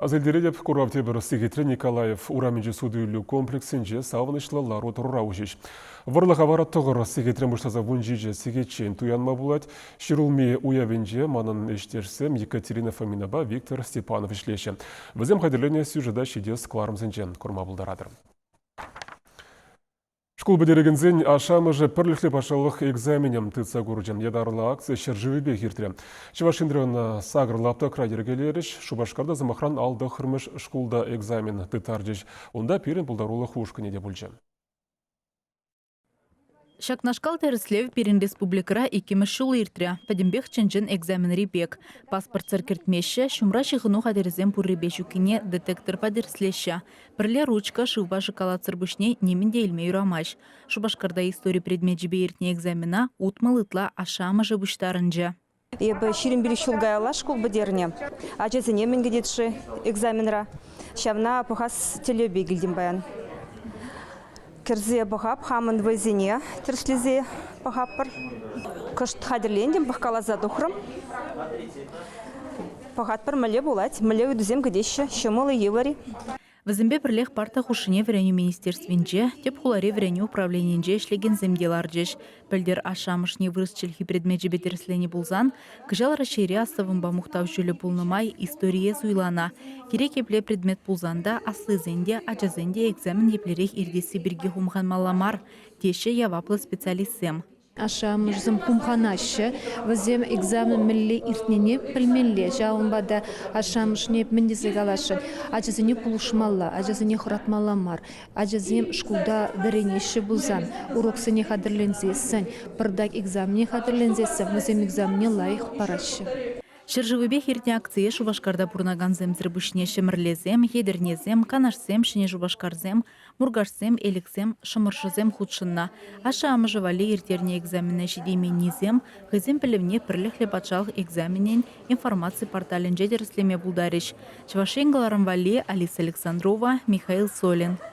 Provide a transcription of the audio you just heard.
Аса илтеретӗп, курав тепӗр сехетре Николаев урамӗнчи суту-илӳ комплексӗнче савӑнӑҫлӑ лару-тӑрура уҫӗҫ. Вӑрлӑха вара 9 сехетрен пуҫласа 17 сехетчен туянма пулать. Ҫӗрулми уявӗнче манӑн ӗҫтешсем Екатерина Фоминапа Виктор Степанов ӗҫлеҫҫӗ. Вӗсем хатӗрленӗ сюжета ҫитес кӑларӑмсенче курма пултаратӑр. Шкул пӗтерекенсен ашшӗ-амӑшӗ пӗрлӗхлӗ патшалӑх экзаменӗ тытса курчӗ. Ятарлӑ акци ҫӗршывӗпех иртрӗ. Чӑваш Енре ӑна сакӑр лаптӑкра йӗркелерӗҫ. Шупашкарта, сӑмахран, 59-мӗш шкулта экзамен тыттарчӗҫ. Унта пирӗн пултарулӑх ушкӑнӗ те пулчӗ. Ҫакнашкал тӗрӗслев пирӗн республикӑра иккӗмӗш ҫул иртрӗ. Пӗтӗмпех чӑн-чӑн экзаменри пек. Паспортсӑр кӗртмеҫҫӗ, ҫумра ҫыхӑну хатӗрӗсем пуррипе ҫуккине детекторпа тӗрӗслеҫҫӗ. Пӗрле ручка, шывпа шӑккалатсӑр пуҫне нимӗн те илме юрамасть. Шупашкарта истори предмечӗпе иртнӗ экзамена 60 ытла ашшӗ-амӑшӗ пуҫтарӑнчӗ. Эпӗ 25 ҫул каялла шкул пӗтернӗ. Ачасене мӗн кӗтет-ши экзаменра? Ҫавна пӑхас тӗллевпе килтӗм паян. Кӗрсе пӑхап, хамӑн вӑйсене тӗрӗслесе пӑхатпӑр. Кӑшт хатӗрлентӗм, пӑхкаласа тухрӑм. Пӑхатпӑр, мӗнле пулать, мӗнле ыйтусем кӗтеҫҫӗ, ҫӑмӑл-и, йывӑр-и? Вӗсемпе пӗрлех парта хушшине вӗренӳ министерствинче, тӗп хулари вӗренӳ управленийӗнче ӗҫлекенсем те ларчӗҫ. Пӗлтӗр ашшӗ-амӑшне вырӑс чӗлхи предмечӗпе тӗрӗсленӗ пулсан, кӑҫал Раҫҫейре астӑвӑмпа мухтав ҫулӗ пулнӑ май историе суйланӑ. Кирек епле предмет пулсан та аслисен те, ачасен те экзамен еплерех иртесси пирки хумханмалла мар, теҫҫӗ яваплӑ специалистсем. Ашшӗ-амӑшӗсем хумханаҫҫӗ, вӗсем экзамен мӗнле иртнине пӗлмелле. Ҫавӑнпа та ашшӗ-амӑшне мӗн тесе каласшӑн? Ачасене пулӑшмалла, ачасене хӑратмалла мар. Ачасем шкулта вӗренеҫҫӗ пулсан, уроксене хатӗрленсессӗн, пӗртак экзамене хатӗрленсессӗн вӗсем экзамене лайӑх параҫҫӗ. Ҫӗршывӗпех иртнӗ акцие Шупашкарта пурӑнакансемсӗр пуҫне Ҫӗмӗрлесем, Етӗрнесем, Канашсем, Ҫӗнӗ Шупашкарсем, Муркашсем, Элӗксем, Шӑмӑршӑсем хутшӑннӑ. Ашшӗ-амӑшӗ валли ирттернӗ экзамена ҫитейменнисем хӑйсен пӗлӗвне Пӗрлӗхлӗ патшалӑх экзаменӗн информаци порталӗнче тӗрӗслеме пултарӗҫ. Чӑваш Ен кӑларӑм валли Алиса Александрова, Михаил Солин.